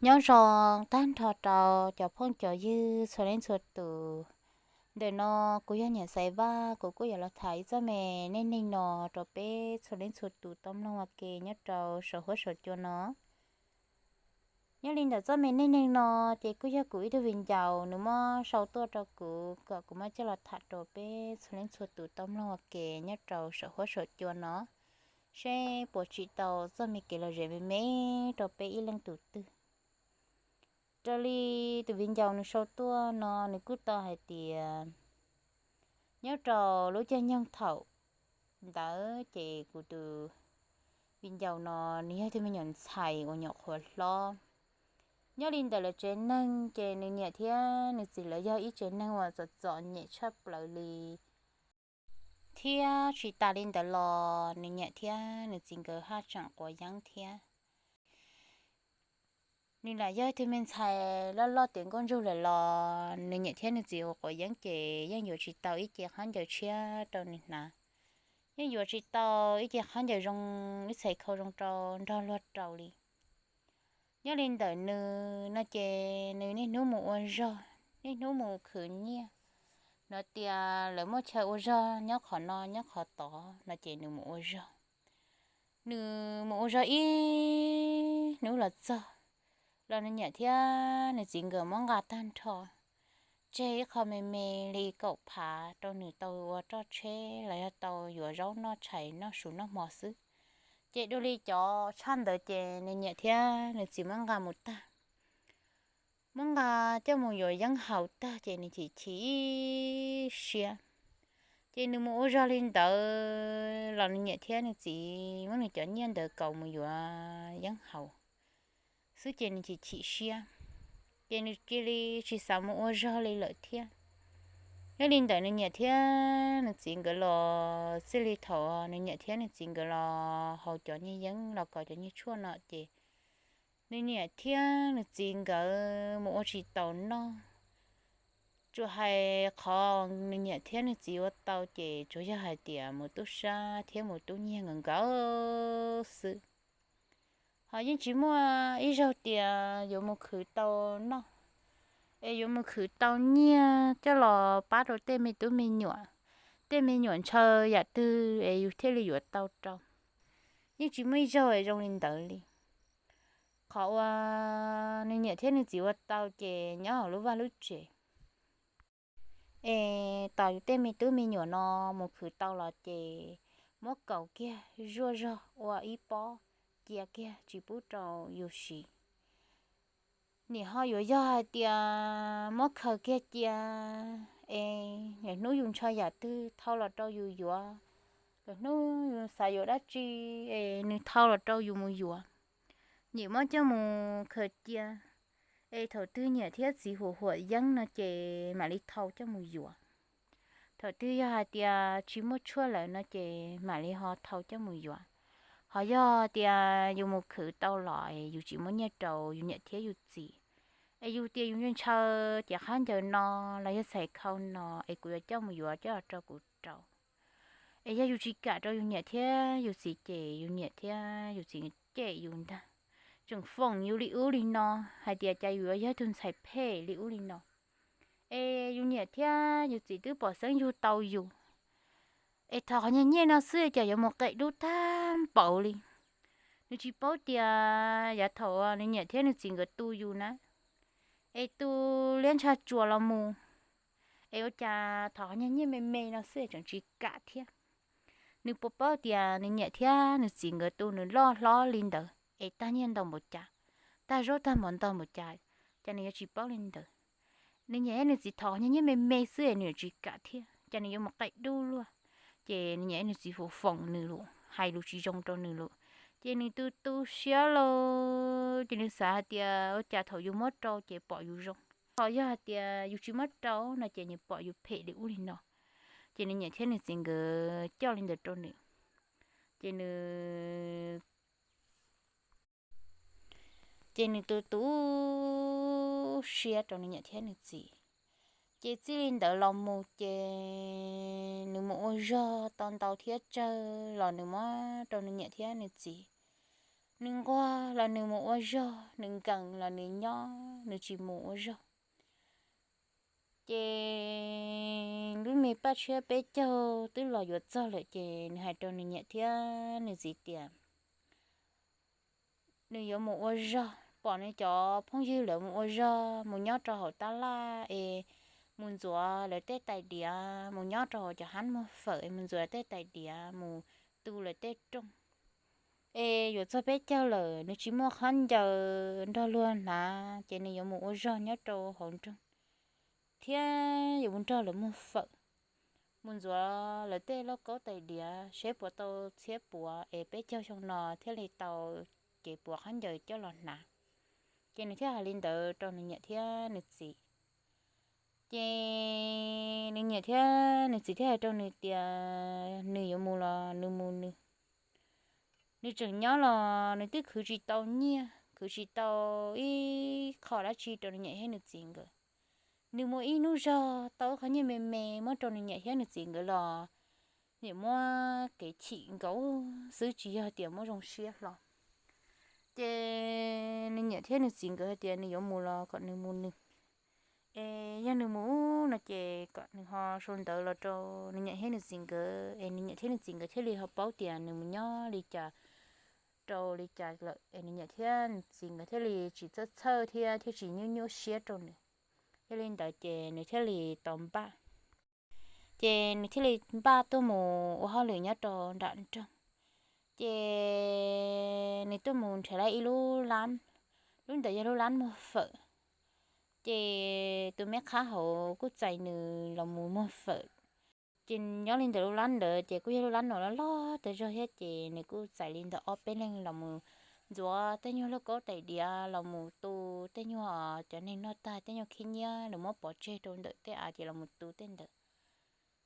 Nyob zoo tag nrho rau cov phooj cov ywg txhua leej txhua tus. Ntawm no kuv yog Niam Xaiv Vaj, kuv kuj yuav los tham ib txoj me neej neeg no rau peb txhua leej txhua tus tau mloog ua ke nyob rau saum huab saum cua no. Nyob li ntawm txoj me neej neeg no ces kuj yog kuv ib tug viv ncaus nws muab sau tuaj rau kuv kom kuv muab coj los tham rau peb txhua leej txhua tus tau mloog ua ke nyob rau saum huab saum cua no, seb puas tsim tau txoj me kev lom zem me me rau peb ib leej tus twg. Raws li tus viv ncaus nws sau tuaj no nws kuj tau hais tias nyob rau lub caij nyoog thaum ntawd ces kuv tus viv ncaus no nws yog tug me nyuam ntxhais uas nyuam qhuav hlob. Nyob li ntawm lawv tsev neeg ces nws niam thiab nws txiv lawv yog ib tsev neeg uas txom txom nyem tshaj plaws li. Thiab tsis tas li ntawd los nws niam thiab nws txiv nkawd haj tseem quav yeeb thiab. Nws lam yog tug me ntxhais loj loj tiav nkauj ntsug lawm los nws niam thiab nws txiv uas quav yeeb ces yeej yuav tsis tau ib ce khaub ncaws tshiab rau nws hnav, yeej yuav tsis tau ib ce khaub ncaws zoo, ib txhais khau zoo rau nrog luag rau li. Nyob li ntawm nws no ces nws niaj hnub mus ua zog, niaj hnub mus khwv nyiaj, no tias lawv muaj chaw ua zog nyob qhov no nyob qhov tod no ces nws mus ua zog. Nws mus ua zog ib hnub los txog los nws niam thiab nws txiv nkawd muab nqa tag nrho, tseg ib qho me me li kaum phav rau nws tau ua roj tsheb los yog tau yuav zaub noj tshais noj su noj hmo xwb. Ces dua li cov tshaj ntawd ces nws niam thiab nws txiv muab nqa mus tag, muab nqa coj mus yuav yeeb haus tag ces nws chim chim ib siab. Ces nws mus ua zog li ntawd los nws niam thiab nws txiv muab nws cov nyiaj ntawd kaus mus yuav yeeb haus xwb ces nws chim chim siab, ces nws cia li tsis xav mus ua zog li lawm thiab. Nyob li ntawm nws niam thiab nws txiv nkawd los txij li thaum nws niam thiab nws txiv nkawd los haus cov nyiaj yeeb los kaus cov nyiaj tshuaj no ces nws niam thiab nws txiv nkawd mus ua tsis taus noj. Tsuas hais qhov nws niam thiab nws txiv ua tau ces tsuas yog hais tias mus tub sab thiab mus tub nyiag nkawd nkawd xwb. Ho yeej tsis muaj ib zaug tias yuav mus khwv tau noj, es yuav mus khwv tau nyiaj coj los pab rau tej me tub me nyuam, tej me nyuam ntshaw yam twg es yus thiaj li yuav tau rau. Yeej tsis muaj ib zaug es zoo li ntawd li. Qhov uas nws niam thiab nws txiv ua tau ces nyob hauv lub vaj lub tsev es tos yus tej me tub me nyuam no mus khwv tau los ces muab kaus kiag zuaj zog ua ib pob cia kiag tsis pub rau yus siv. Nim ho yuav yog hais tias muab khaws kiag cia es lwm hnub yus ntshaw yam twg thau los rau yus yuav, lwm hnub yus xav yuav dab tsi es nws thau los rau yus mus yuav. Nim muab coj mus khaws cia es thaum twg niam thiab txiv huam huam yeeb no ces mam li thau coj mus yuav. Thaum twg yog hais tias tsis muaj tshuaj lawm no ces mam li ho thau coj mus yuav. Ho yog tias yus mus khwv tau los es yus tsis muaj nyiaj rau yus niam thiab yus txiv, es yus tias yus ntshaw ces qhab ncaws no los yog txhais khau no es kuv yuav coj mus yuav coj los rau kuv rau. Es yog yus tsis kam rau yus niam thiab yus txiv ces yus niam thiab yus txiv cem yus ntag, tseem foom yus li ub li no, hais tias cas yus yuav yog tug ntxhais phem li ub li no. Es yus niam thiab yus txiv twb pom xeeb yug tau yus, es thov qhov nyiaj nyiaj no xwb cas yuav mus qe dub tag npaum li. Nws tsis paub tias yav thaum nws niam thiab nws txiv nkawd tu yus na, es tu liab ntsha tsuas los mus, es ua cas thov qhov nyiaj nyiaj me me no xwb tseem tsis kam thiab. Nws puas paub tias nws niam thiab nws txiv nkawd tu nws loj hlob li ntawd es tag nyiaj ntau npaum cas, tag zaub tag mov ntau npaum cas, cas nws yuav tsis paub li ntawd. Nws niam thiab nws txiv thov nyiaj nyiaj me me xwb nws yuav tsis kam thiab, cas nws yuav mus qe dub luaj. Ces nws niam thiab nws txiv foom foom nws lawm, hais lus tsis zoo rau nws lawm, ces nws tu tu siab lawm, ces nws xav hais tias ua cas thaum yus muab rau ces pom yus zoo, ho yog hais tias yus tsis muab rau no ces nws pom yus phem li ub li no. Ces nws niam thiab nws txiv nkawd coj li ntawd rau nws, ces nws ces nws tu tu siab rau nws niam thiab nws txiv. Ces txij li ntawd los mus ces nws mus ua zog tau ntau thiab tsawg los nws muab rau nws niam thiab nws txiv. nws nquag los nws mus ua zog, nws nkees los nws nyob, nws tsis mus ua zog. Ces lub me paj tshiab peb caug twb los yuav txog lawm ces nws hais rau nws niam thiab nws txiv tias nws yuav mus ua zog, pom nws cov phooj ywg lawv mus ua zog, mus nyob rau hauv tab laj es mus ntxuav lawv tej tais diav, mus nyob rau hauv cov hab muag fawm es mus ntxuav lawv tej tais diav, mus tu lawv tej rooj. Es yuav txog peb caug lawm nws tsis muaj khaub ncaws nrog luag hnav ces nws yuav mus ua zog nyob rau hauv nroog thiab yuav mus nrog lawv muag fawm, mus ntxuav lawv tej lauj kaub tais diav seb puas tau txhiab puav es peb caug xyoo no thiaj li tau kev puav khaub ncaws coj los hnav. Ces nws thiaj hais li ntawd rau nws niam thiab nws txiv. Ces nws niam thiab nws txiv thiaj hais rau nws tias nws yuav mus los nws mus nws. Nws tseem nyob los nws twb khwv tsis tau nyiaj, khwv tsis tau ib qho dab tsi rau nws niam thiab nws txiv nkawd. Nws muaj ib hnub zog tau qhov nyiaj me me muab rau nws niam thiab nws txiv nkawd los nws muab kev chim nkaus xwb tsis yog tias muab zoo siab hlo. Ces nws niam thiab nws txiv nkawd hais tias nws yuav mus los kom nws mus nws. Es yog nws mus no ces kom nws ho sau ntawv los rau nws niam thiab nws txiv nkawd es nws niam thiab nws txiv nkawd thiaj li ho paub tias nws mus nyob li cas rau li cas lawm es nws niam thiab nws txiv nkawd thiaj li tsis txhawj txhawj thiab thiaj tsis nyuaj nyuaj siab rau nws. Yog li ntawd ces nws thiaj li tau npaj. Ces nws thiaj li npaj tuaj mus ua hauj lwm nyob rau nram nroog. Ces nws tuaj mus nrhiav tau ib lub lab, lub ntawd yog lub lab muag fawm. Ces tus me qhab hauv kuj txais nws los mus muag fawm. Ces nyob li ntawm lub lab ntawd ces kuj yog lub lab no loj loj tas zog thiab ces nws kuj txais li ntawm ob peb leeg los mus ntxuav tej nyuag lauj kaub tais diav los mus tu tej nyuag cov neeg noj tag tej nyuag khib nyiab nws muab pov tseg rau ntawm tej av ces los mus tu tej ntawd.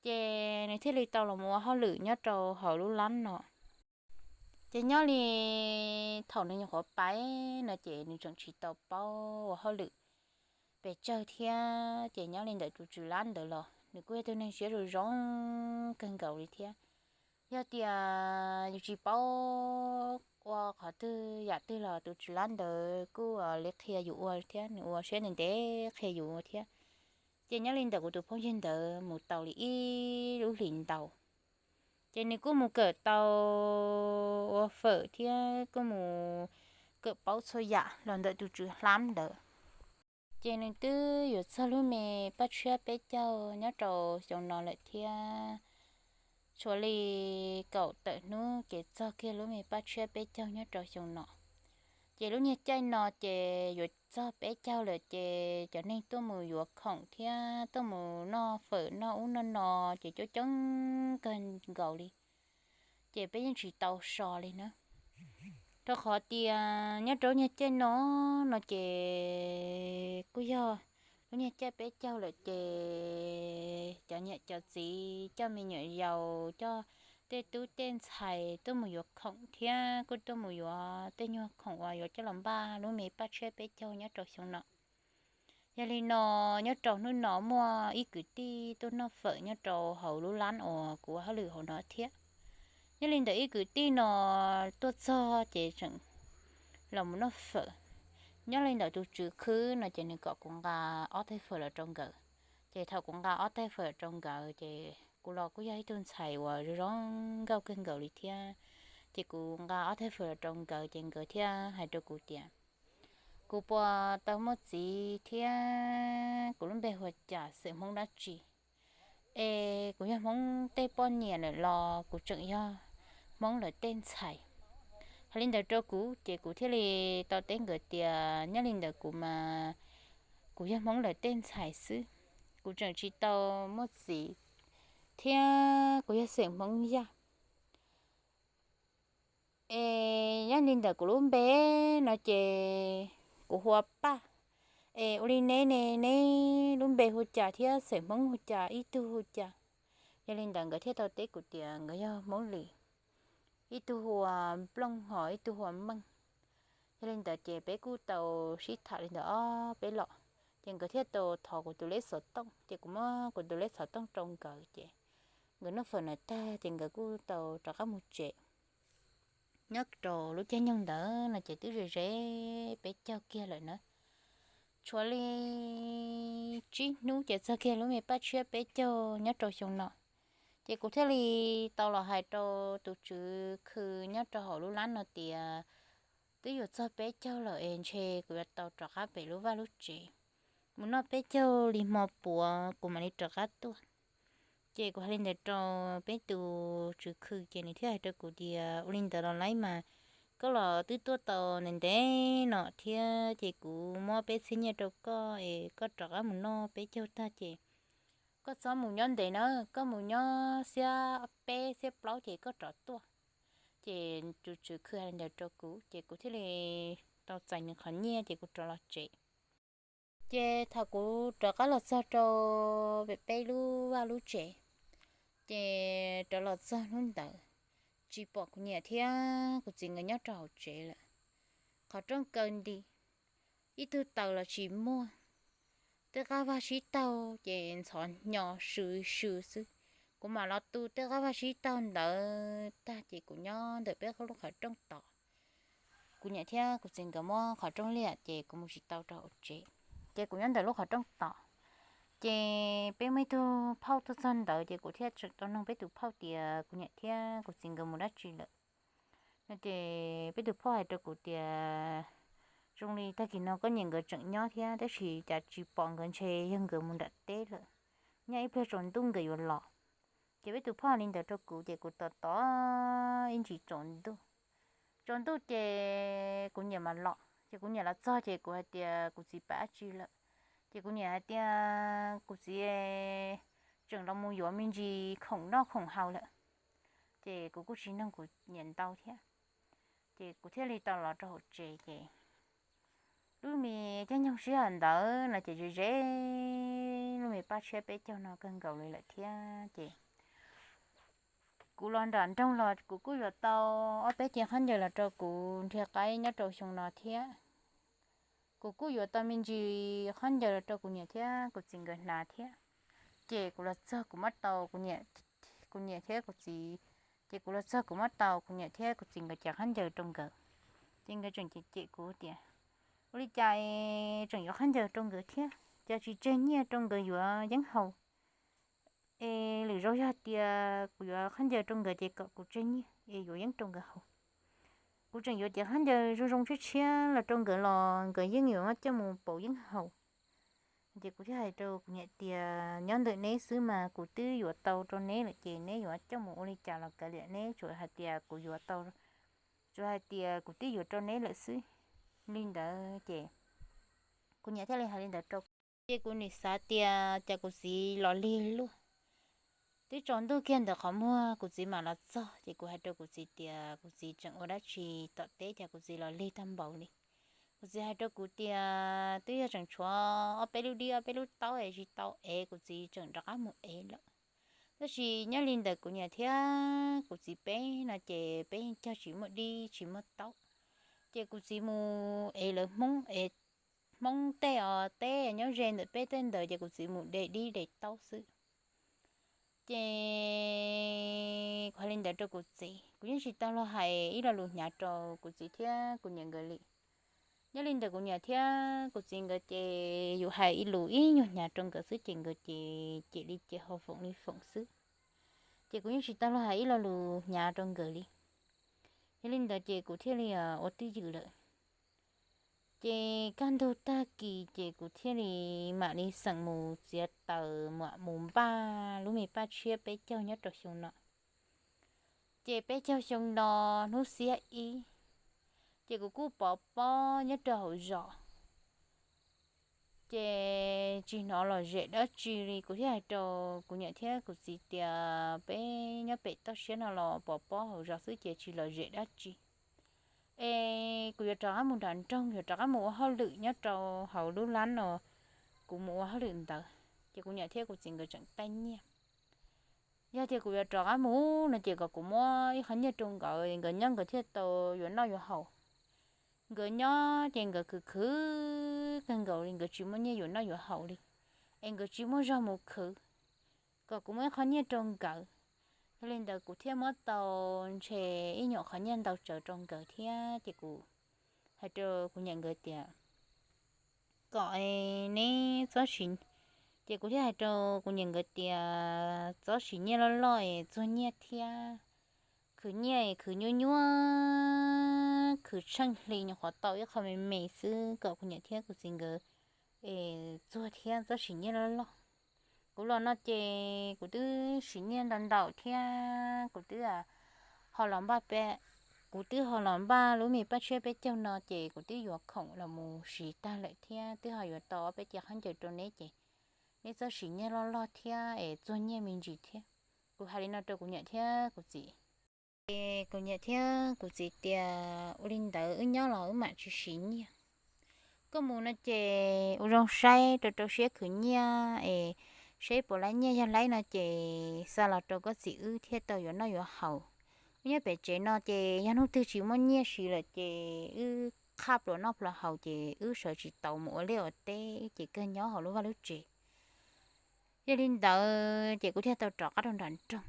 Ces nws thiaj li tau los mus ua hauj lwm nyob rau hauv lub lab no. Ces nyob li thaum nws nyuam qhuav pib no ces nws tseem tsis tau paub ua hauj lwm pes tsawg thiab ces nyob li ntawm tus tswv lab ntawd los nws kuj yog tus neeg siab zoo zoo kawg nkaus li thiab. Yog tias yus tsis paub ua qhov twg yam twg los tus tswv lab ntawd kuj li qhia yus ua thiab nws ua siab ntev ntev qhia yus ua thiab. Ces nyob li ntawm kuv tus phooj ywg ntawd mus tau li ib lub hlis ntau, ces nws kuj mus kawm tau ua fawm thiab kuj mus kawm paub txhua yam los ntawm tus tswv lab ntawd. Ces nws twb yuav txog lub me paj tshiab peb caug nyob rau xyoo no lawm thiab. Tshuav li kaum tawm hnub ces txog kiag lub me paj tshiab peb caug nyob rau xyoo no. Ces lub niag caij no ces yuav txog peb caug lawm ces cov neeg tuaj mus yuav khoom thiab tuaj mus noj fawm noj ub noj no ces coob coob kawg nkaus li. Ces peb yeej tsis tau so li na. Rau qhov tias nyob rau lub niag caij no, no ces kuj yog lub niag caij peb caug lawm ces cov niam cov txiv coj me nyuam yaus coj tej tub tej ntxhais tuaj mus yuav khoom thiab kuj tuaj mus yuav tej nyuag khoom uas yuav coj los npaj lub me paj tshiab peb caug nyob rau xyoo no. Yog li no, nyob rau hnub no muaj ib kwv tij tuaj noj fawm nyob rau hauv lub lab uas kuv ua hauj lwm hauv no thiab. Nyob li ntawm ib kwv tij no tuaj txog ces tseem los mus noj fawm. Nyob li ntawm tus tswv khwb no ces nws kom kuv nqa ob tais fawm los rau nkawd. Ces thaum kuv nqa ob tais fawm los rau nkawd ces kuv los kuj yog ib tug ntxhais uas zoo zoo nkauj kawg nkaus li thiab. Ces kuv nqa ob tais fawm los rau nkawd ces nkawd thiaj hais rau kuv tias kuv puas tau muaj txiv thiab kuv lub npe hu ua cas, xeem Hmoob dab tsi. Es kuv yog Hmoob tej poj niam lawm los kuv tseem yog Hmoob lawv tej ntxhais. Hais li ntawd rau kuv ces kuv thiaj li tau teb nkawd tias nyob li ntawm kuv mas kuv yog Hmoob lawv tej ntxhais xwb, kuv tseem tsis tau muaj txiv thiab kuv yog xeem Hmoob Yaj. Es nyob li ntawm kuv lub npe no ces kuv hu ua Paj. Es ua li neb ne, neb lub npe hu cas thiab xeem Hmoob hu cas, ib tug hu cas? Yog li ntawd nkawd thiaj tau teb kuv tias nkawd yog Hmoob Lis, ib tug hu ua Nplooj ho ib tug hu ua Meej. Yog li ntawd ces peb kuj tau sib tham li ntawd ob peb los, ces nkawd thiaj tau thov kuv tus lej xov tooj, ces kuv muab kuv tus lej xov tooj rau nkawd ces nkawd noj fawm no tag ces nkawd kuj tau rov qab mus tsev. nyob rau lub caij nyoog ntawd no ces twb ze ze peb caug kiag lawm na. Tshuav li tsib hnub ces txog kiag lub me paj tshiab peb caug nyob rau xyoo no. Ces kuv thiaj li tau los hais rau tus tswv khw nyob rau hauv lub lab no tias twb yuav txog peb caug lawm es ntshe kuv yuav tau rov qab pem lub vaj lub tsev mus noj peb caug li hmo puav kuv mam li rov qab tuaj. Ces kuv hais li ntawd rau peb tus tswv khw ces nws thiaj hais rau kuv tias ua li ntawd los laib mas koj los twb tuaj tau ntev ntev no thiab ces kuv muab peb txhiab nyiaj rau koj es koj rov qab mus noj peb caug tag ces koj txhob mus nyob ntev na, koj mus nyob xiab peb xiab plaub ces koj rov tuaj. Ces tus tswv khw hais li ntawd rau kuv ces kuv thiaj li tau txais nws qhov nyiaj ces kuv rov los tsev. Ces thaum kuv rov qab los txog rau peb lub vaj lub tsev, ces rov los txog hnub ntawd tsis pom kuv niam thiab kuv txiv nkawd nyob rau hauv tsev lawm. Qhov rooj kaw nti, ib tug taws los tsis muaj. Tej qab vaj sib taug ces ntxhov hnyo sw sw xwb. Kuv mam los tu tej qab vaj sib taug ntawd tag ces kuv nyob ntawm peb lub qhov rooj tod. Kuv niam thiab kuv txiv nkawd muab qhov rooj liam ces kuv mus tsis tau rau hauv tsev. Ces kuv nyob ntawm lub qhov rooj tod. Ces peb muaj ib tug phauj tuaj txog ntawd ces kuv thiaj tseem tau noog peb tus phauj tias kuv niam thiab kuv txiv nkawd mus dab tsi lawm no. Ces peb tus phauj hais rau kuv tias zoo li tag kis no koj niam nkawd tseem nyob thiab tab sis cas tsis pom nkawd, ntshe yog nkawd mus nram teb lawm, nyob ib pliag tsaus ntuj nkawd yuav los. Ces peb tus phauj hais li ntawd rau kuv ces kuv tos tos ib ntsis tsaus ntuj. Tsaus ntuj ces kuv niam mam los, ces kuv niam los txog ces kuv hais tias kuv txiv pam dab tsi lawm. Ces kuv niam hais tias kuv txiv tseem los mus yuav me ntsis khoom noj khoom haus lawm. Ces kuv kuj tsis noog kuv niam ntau thiab. Ces kuv thiaj li tau los rau hauv tsev ces lub me caij nyoog sij hawm ntawd no ces ze ze lub me paj tshiab peb caug no kawg nkaus li lawm thiab ces kuv los nram nroog los kuv kuj yuav tau ob peb cev khaub ncaws los rau kuv nrhiav qaib nyob rau xyoo no thiab. Kuv kuj yuav tau me ntsis khaub ncaws los rau kuv niam thiab kuv txiv nkawd hnav thiab. Ces kuv los txog kuv muab tau kuv niam thiab kuv txiv, ces kuv los txog kuv muab tau kuv niam thiab kuv txiv nkawd cov khaub ncaws rau nkawd. Ces nkawd tseem cem cem kuv tias ua li cas tseem yuav khaub ncaws rau nkawd thiab, cas tsis tseg nyiaj rau nkawd yuav yeeb haus. Es lwm zaus yog tias kuv yuav khaub ncaws rau nkawd ces kom kuv tseg nyiaj es yuav yeeb rau nkawd haus. Kuv tseem yuav tias khaub ncaws zoo zoo tshiab tshiab los rau nkawd los nkawd yeej yuav muab coj mus pauv yeeb haus. Ces kuv thiaj hais rau kuv niam tias nyob ntawm neb xwb mas kuv twb yuav tau rau neb lawm ces neb yuav coj mus ua li cas los kav liam neb, tsuas hais tias kuv yuav tau, tsuas hais tias kuv twb yuav rau neb lawm xwb. Li ntawd ces kuv niam thiaj li hais li ntawd rau kuv. Ces kuv nim xav tias cas kuv txiv los lig luaj, twb tsaus ntuj kiag ntawm qhov muag kuv txiv mam los txog ces kuv hais rau kuv txiv tias kuv txiv tseem ua dab tsi tom teb cas kuv txiv los lig tag npaum li. Kuv txiv hais rau kuv tias twb yog tseem tshuav ob peb lub dib ob peb lub taub es tsis tau ev, kuv txiv tseem rov qab mus ev lawm. Tab sis nyob li ntawm kuv niam thiab kuv txiv peb no ces peb yeej cog tsis muaj dib tsis muaj taub. Ces kuv txiv mus ev lawv Hmoob, ev Hmoob tej os teb nyob ze ntawm peb tej ntawd ces kuv txiv mus de dib de taub xwb. Ces kuv hais li ntawd rau kuv txiv, kuv yeej tsis tau los hais ib lo lus hnyav rau kuv txiv thiab kuv niam nkawd li. Nyob li ntawm kuv niam thiab kuv txiv nkawd ces yus hais ib lus ib nyuag hnyav rau nkawd xwb ces nkawd ces cem li cem ho foom li foom xwb. Ces kuv yeej tsis tau los hais ib lo lus hnyav rau nkawd li. Yog li ntawd ces kuv thiaj li ua twj ywm lawm. Ces kaj ntug tag kis ces kuv thiaj li mam li xeem mus txiav taws mam mus npaj lub me paj tshiab peb caug nyob rau xyoo no. Ces peb caug xyoo no hnub xiab ib, ces kuv kuj pov pob nyob rau hauv zos. Ces tsis hnov lom zem dab tsi li, kuv thiaj hais rau kuv niam thiab kuv txiv tias peb nyob pem toj siab no los pov pob hauv zos xwb ces tsis lom zem dab tsi. Es kuv yuav rov qab mus nram nroog, yuav rov qab mus ua hauj lwm nyob rau hauv lub lab no, kuv mus ua hauj lwm ntawd, ces kuv niam thiab kuv txiv nkawd tseem taij nyiaj. Yog tias kuv yuav rov qab mus no ces kom kuv muab ib qhov nyiaj rau nkawd, nkawd nyob nkawd thiaj tau yuav noj yuav haus. Nkawd nyob ces nkawd khwv khwv kawg nkaus li, nkawd tsis muaj nyiaj yuav noj yuav haus li, es nkawd tsis muaj zog mus khwv. Kom kuv muab ib qhov nyiaj rau nkawd, Yog li ntawd kuv thiaj muab tau ntshe ib nyuam qhov nyiaj ntau tsawv rau nkawd thiab ces kuv hais rau kuv niam nkawd tias kom neb txhob siv, ces kuv thiaj hais rau kuv niam nkawd tias txhob siv nyiaj loj loj es txuag nyiaj thiab, khwv nyiaj es khwv nyuaj nyuaj, khwv tsheej hli nyuam qhuav tau ib qho me me xwb kom kuv niam thiab kuv txiv nkawd es txuag thiab txhob siv nyiaj loj loj. Kuv los no ces kuv twb siv nyiaj ntau ntau thiab kuv twb ho los npaj, kuv twb ho los npaj lub me paj tshiab peb caug no ces kuv twb yuav khoom los mus siv tag lawm thiab twb ho yuav tau ob peb ce khaub ncaws rau neb ces neb txhob siv nyiaj loj loj thiab es txuag nyiaj me ntsis thiab. Kuv hais li no rau kuv niam thiab kuv txiv. Ces kuv niam thiab kuv txiv tias ua li ntawd wb nyob los wb mam tsis siv nyiaj. Koj mus no ces ua zoo saib rau rau siab khwv nyiaj es saib puas laib nyiaj, yog laib no ces xa los rau koj txiv wb thiaj tau yuav noj yuav haus. Wb nyob pem tsev no ces yog hnub twg tsis muaj nyiaj siv lawm ces wb qhaj pluas noj pluas haus ces wb sawv tsis tau mus ua liaj ua teb ces kawg nyob hauv lub vaj lub tsev. Yog li ntawd ces kuv thiaj tau rov qab rau nram nroog.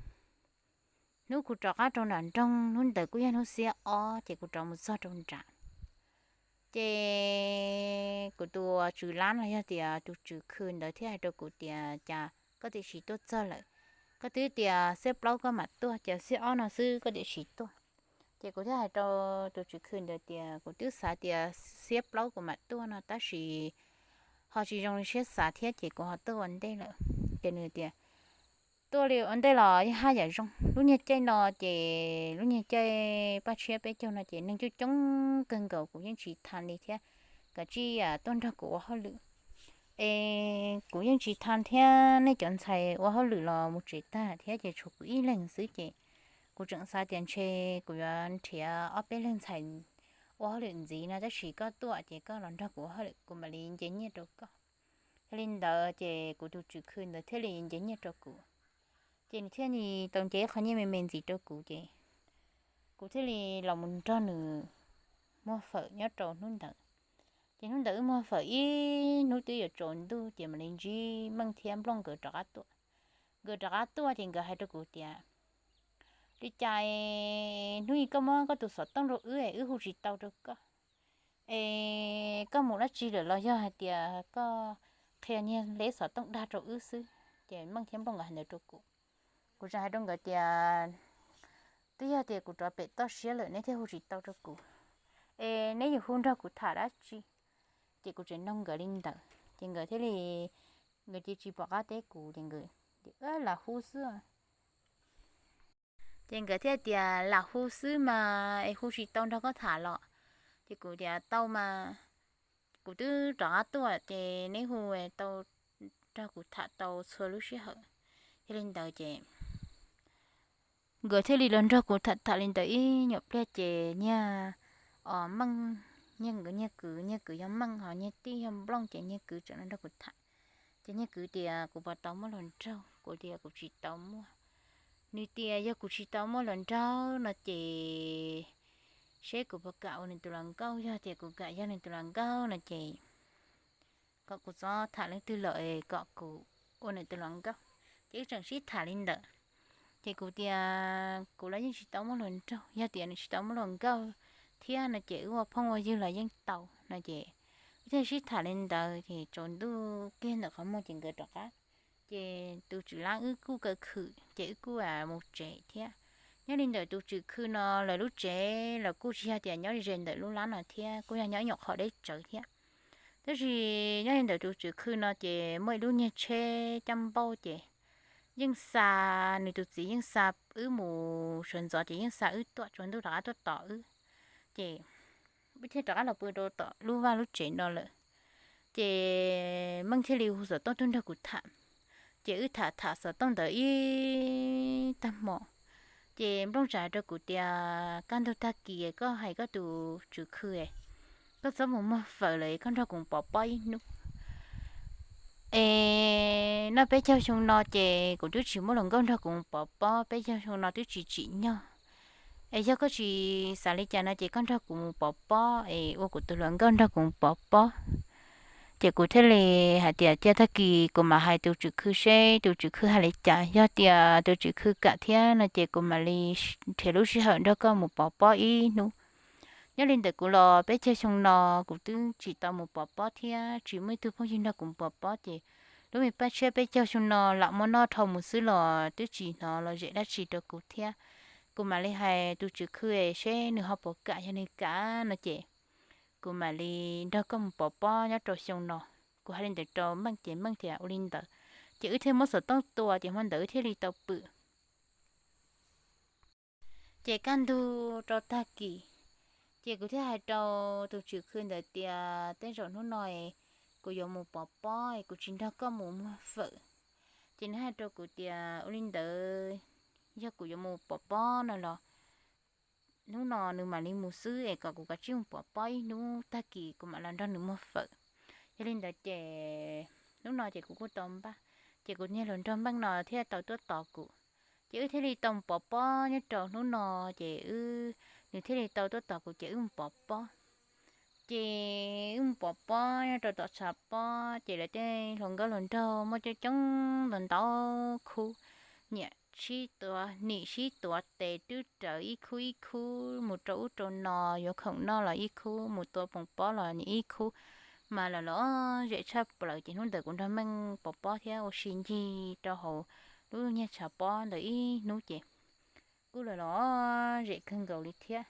Hnub kuv rov qab rau nram nroog, hnub ntawd kuj yog hnub xiab ob ces kuv rov mus txog rau nram. Ces kuv tus tswv lab no yog tias tus tswv khw ntawd thiaj hais rau kuv tias cas koj tiam sis tuaj txog lawm, koj twb tias xiab plaub koj mam tuaj ces xiab ob no xwb koj tiam sis tuaj. Ces kuv thiaj hais rau tus tswv khw ntawd tias kuv twb xav tias xiab plaub kuv mam tuaj no tab sis ho tsis zoo li siab xav thiab ces kuv ho tuaj ua ntej lawm. Ces nws tias tuaj li ua ntej los yog haj yam zoo, lub niag caij no ces lub niag caij paj tshiab peb caug no ces neeg coob coob kawg nkaus kuv yeej tsis tha li thiab, kav tsij tuaj nrog kuv ua hauj lwm. Es kuv yeej tsis tha thiab, nej cov ntxhais ua hauj lwm los mus tsev tag thiab ces tshuav kuv ib leeg xwb ces kuv tseem xav tias ntshe kuv yuav nrhiav ob peb leeg ntxhais ua hauj lwm ntxiv no tab sis koj tuaj ces koj los nrog kuv ua hauj lwm kuv mam li nce nyiaj rau koj. Yog li ntawd ces kuv tus tswv khw ntawd thiaj li nce nyiaj rau kuv. Ces nws thiaj li tau nce ib qho nyiaj me me ntxiv rau kuv ces kuv thiaj li los mus nrog nws muag fawm nyob rau hnub ntawd. Ces hnub ntawd wb muag fawm ib hnub twb yuav tsaus ntuj ces mam li ntsib Meej thiab Nplooj nkawd rov qab tuaj. Nkawd rov qab tuaj ces nkawd hais rau kuv tias li cas hnub ib koj muab koj tus xov tooj rau wb es wb hu tsis tau rau koj, es koj mus dab tsi lawm los yog hais tias koj qhia niag leb xov tooj dag rau wb xwb. Ces Meej thiab Nplooj nkawd hais ntawd rau kuv. Kuv tseem hais rau nkawd tias twb yog tias kuv rov pem toj siab lawm neb thiaj hu tsis tau rau kuv, es neb yuav hu nrog kuv tham dab tsi? Ces kuv tseem nug nkawd li ntawd ces nkawd thiaj li, nkawd cia tsis pom qab teb kuv ces nkawd lam hu xwb. Ces nkawd thiaj tias lam hu xwb mas es hu tsis tau nrog koj tham los? Ces kuv tias tau mas, kuv twb rov qab tuaj ces neb hu tau nrog kuv tham tau txhua lub sij hawm. Yog li ntawd ces nkawd thiaj li los nrog kuv tham tham li ntawd ib nyuam pliag ces niag Meej, niag kwv, niag kwv yog Meej ho niag tij yog Nplooj ces niag kwv tseem los nrog kuv tham. Ces niag kwv tias kuv puas tau muaj hluas nraug, kuv tias kuv tsis tau muaj. Nws tias yog kuv tsis tau muaj hluas nraug no ces seb kuv puas kam ua nws tus hluas nkauj, yog tias kuv kam yog nws tus hluas nkauj no ces kom kuv txhob tham leej twg lawm es kom kuv ua nws tus hluas nkauj. Ces wb tseem sib tham li ntawd. Ces kuv tias kuv los yeej tsis tau muaj hluas nraug, yog tias nws tsis tau muaj hluas nkauj thiab no ces wb ua phooj ua ywg los yeej tau no ces wb thiaj sib tham li ntawd ces tsaus ntuj kiag ntawm qhov muag ces nkawd rov qab. Ces tus tswv lab wb kuj kaw khwm ces wb kuj mus tsev thiab. Nyob li ntawm tus tswv khw no lawv lub tsev los kuj tsis yog tias nyob ze ntawm lub lab no thiab, kuj yog nyob ib nyuam qhov deb tsawv thiab. Tab sis nyob li ntawm tus tswv khw no ces muaj ib lub niag tsheb caj npauj ces yeej xa, nws tus txiv yeej xa wb mus sawv ntxov ces yeej xa wb tuaj, tsaus ntuj rov qab tuaj tos wb. Ces wb thiaj rov qab los pw rau tom lub vaj lub tsev no lawm. Ces Meej thiaj li hu xov tooj tuaj nrog kuv tham. Ces wb tham tham xov tooj ntawd ib tag hmo, ces Nplooj tsa rau kuv tias kaj ntug tag kis koj hais koj tus tswv khw, koj txhob mus muag fawm lawm, koj nrog kuv pov pob ib hnub. Es noj peb caug xyoo no ces kuv twb tsis muaj hluas nkauj nrog kuv mus pov pob, peb caug xyoo no twb tsis tsim nyog. Es yog koj tsis xav li cas no ces koj nrog kuv mus pov pob es ua kuv tus hluas nkauj nrog kuv mus pov pob. Ces kuv thiaj li hais tias cia tag kis kuv mam hais tus tswv khw seb tus tswv khw hais li cas, yog tias tus tswv khw kam thiab no ces kuv mam li nrhiav lub sij hawm nrog koj mus pov pob ib hnub. Nyob li ntawm kuv los peb caug xyoo no kuv twb tsis tau mus pov pob thiab tsis muaj ib tug phooj ywg nrog kuv pov pob, ces lub me paj tshiab peb caug xyoo no lam muab noj dhau mus xwb los twb tsis hnov los zem dab tsi rau kuv thiab. Kuv mam li hais tus tswv khw seb nws ho puas kam, yog nws kam no ces kuv mam li nrog koj mus pov pob nyob rau xyoo no. Kuv hais li ntawd rau Meej ces Meej tias ua li ntawd, ces wb thiaj muab xov tooj tua ces hmo ntawd wb thiaj li tau pw. Ces kaj ntug rau tag kis, ces kuv thiaj hais rau tus tswv khw ntawd tias tej zaum hnub no kuv yuav mus pov pob, kuv tsis nrog koj mus muag fawm. Ces nws hais rau kuv tias ua li ntawd, yog kuv yuav mus pov pob no los hnub no nws mam li mus xwb es kom kuv kav tsij mus pov pob ib hnub, tag kis kuv mam los nrog nws muag fawm. Yog li ntawd ces hnub no ces kuv kuj tau npaj, ces kuv niag hluas nraug Meej no thiaj tau tuaj tos kuv. Ces wb thiaj li tau mus pov pob nyob rau hnub no, ces wb, nws thiaj li tau tuaj tos kuv ces wb mus pov pob. Ces wb mus pov pob nyob rau tom tshav pob ces lawv tej hluas nkauj hluas nraug muaj coob coob ntau ntau khub, niam sib tuav, nim sib tuav tes twb rawv ib khub ib khub mus rau ub rau no, yuav khoom noj los ib khub, mus tua poos pob los ib khub, mas lawv los zem tshaj plaws. Ces hnub ntawd kuv nrog Meej pov pob thiab ua si ncig rau hauv lub niag tshav pob ntawd ib hnub ces kuj los los zem kawg nkaus li thiab.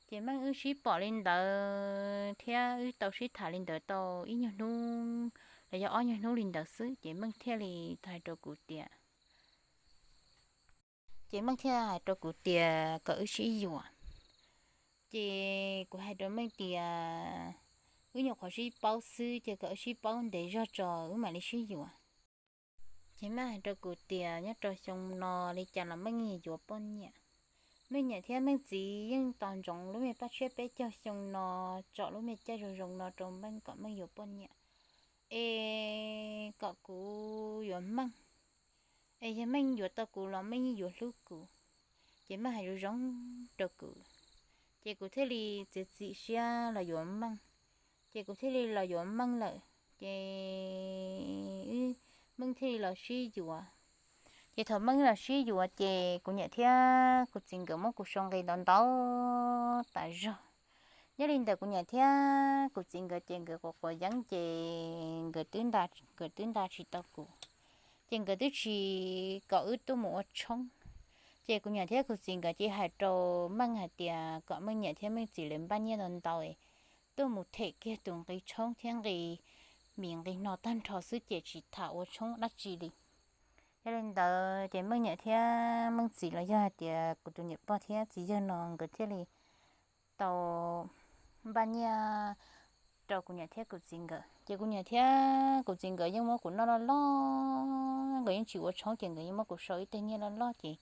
Ces Meej wb sib pom li ntawd thiab wb tau sib tham li ntawd tau ib nyuag hnub los yog ob nyuag hnub li ntawd xwb ces Meej thiaj li hais rau kuv tias, ces Meej thiaj hais rau kuv tias kom wb sib yuav. Ces kuv hais rau Meej tias wb nyuam qhuav sib paub xwb ces kom wb sib paub ntev zog tso wb mam li sib yuav. Ces Meej hais rau kuv tias nyob rau xyoo no li cas los Meej yeej yuav poj niam. Meej niam thiab Meej txiv yeej tos ntsoov lub me paj tshiab peb caug xyoo no, tsom lub me caij zoo zoo no rau Meej kom Meej yuav poj niam, es kom kuv yuav Meej, es yog Meej yuav tau kuv los Meej yeej yuav hlub kuv. Ces Meej hais zoo zoo rau kuv, ces kuv thiaj li txiav txim siab los yuav Meej. Ces kuv thiaj li los yuav Meej lawm, ces Meej thiaj li los sib yuav. Ces thaum Meej los sib yuav ces kuv niam thiab kuv txiv nkawd muab kuv sau nqi ntau ntau tas zog. Nyob li ntawm kuv niam thiab kuv txiv nkawd ces nkawd quav quav yeeb ces nkawd twb nta, nkawd twb nta tsis tau kuv, ces nkawd twb tsis kom wb tuaj mus ua tshoob. Ces kuv niam thiab kuv txiv nkawd cia li hais rau Meej hais tias kom Meej niam thiab Meej txiv lawv npaj nyiaj ntau ntau tuaj mus them kiag tus nqi tshoob thiab nqi mis nqi no tag nrho xwb ces tsis tham ua tshoob dab tsi li. Yog li ntawd ces Meej niam thiab Meej txiv los yog hais tias kuv tus niam pog thiab txiv yawg no nkawd thiaj li tau npaj nyiaj rau kuv niam thiab kuv txiv nkawd. Ces kuv niam thiab kuv txiv nkawd yeej muab kuv noj loj loj, nkawd yeej tsis ua tshoob ces nkawd yeej muab kuv sau ib teg nyiaj loj loj ces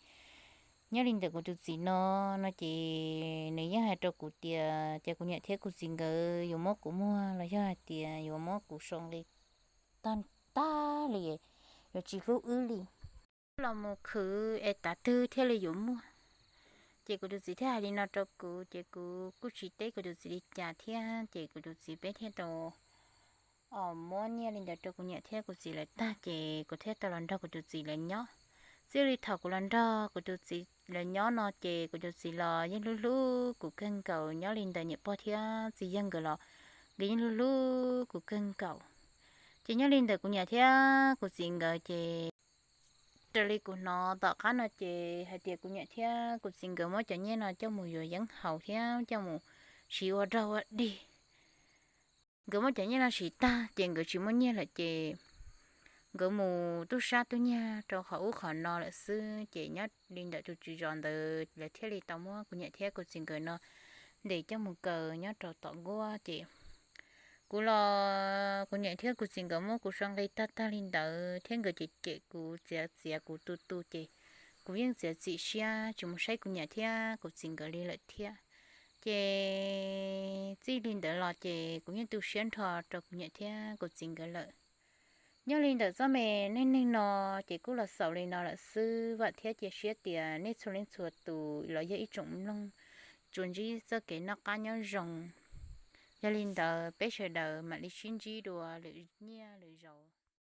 nyob li ntawm kuv tus txiv no, no ces nws yeej hais rau kuv tias ces kuv niam thiab kuv txiv nkawd yuav muab kuv muag los yog hais tias yuav muab kuv sau nqi tag tag li, yuav tsis hlub wb li, los mus khwv es tav twg thiaj li yuav muaj. Ces kuv tus txiv thiaj hais li no rau kuv ces kuv kuj tsis teb kuv tus txiv li cas thiab ces kuv tus txiv peb thiaj tau muab nyiaj li ntawd rau kuv niam thiab kuv txiv lawv tag ces kuv thiaj tau los nrog kuv tus txiv lawv nyob. Txij li thaum kuv los nrog kuv tus txiv lawv nyob no ces kuv tus txiv los yeej hlub hlub kuv kawg nkaus, nyob li ntawm niam pog thiab txiv yawg nkawd los nkawd yeej hlub hlub kuv kawg nkaus. Ces nyob li ntawm kuv niam thiab kuv txiv nkawd ces raws li kuv hnov tom qab no ces hais tias kuv niam thiab kuv txiv nkawd muab cov nyiaj no coj mus yuav yeeb haus thiab coj mus siv ua rog ua dig. Nkawd muab cov nyiaj no siv tag ces nkawd tsis muaj nyiaj lawm ces nkawd mus tub sab tub nyiag rau qhov ub qhov no lawm xwb. Ces nyob li ntawm tus tswv zos ntawd lawv thiaj li tau muab kuv niam thiab kuv txiv nkawd no ntes coj mus kaw nyob rau tom nkuaj ces kuv los kuv niam thiab kuv txiv nkawd muab kuv sau nqi tag tag li ntawd thiab nkawd cem cem kuv txiav txiav kuv tu tu ces kuv yeej txiav txim siab tsis mus saib kuv niam thiab kuv txiv nkawd li lawm thiab. Ces txij li ntawd los ces kuv yeej tu siab nrho rau kuv niam thiab kuv txiv nkawd lawm. Nyob li ntawm txoj me neej neeg no ces kuj los xaus li no lawm xwb, vam thiab cia siab tias nej txhua leej txhua tus los yog ib tsoom mloog tsuas ntsib txoj kev noj qab nyob zoo. Yog li ntawd peb sawv daws mam li sib ntsib dua lwm nyiaj lwm zaus.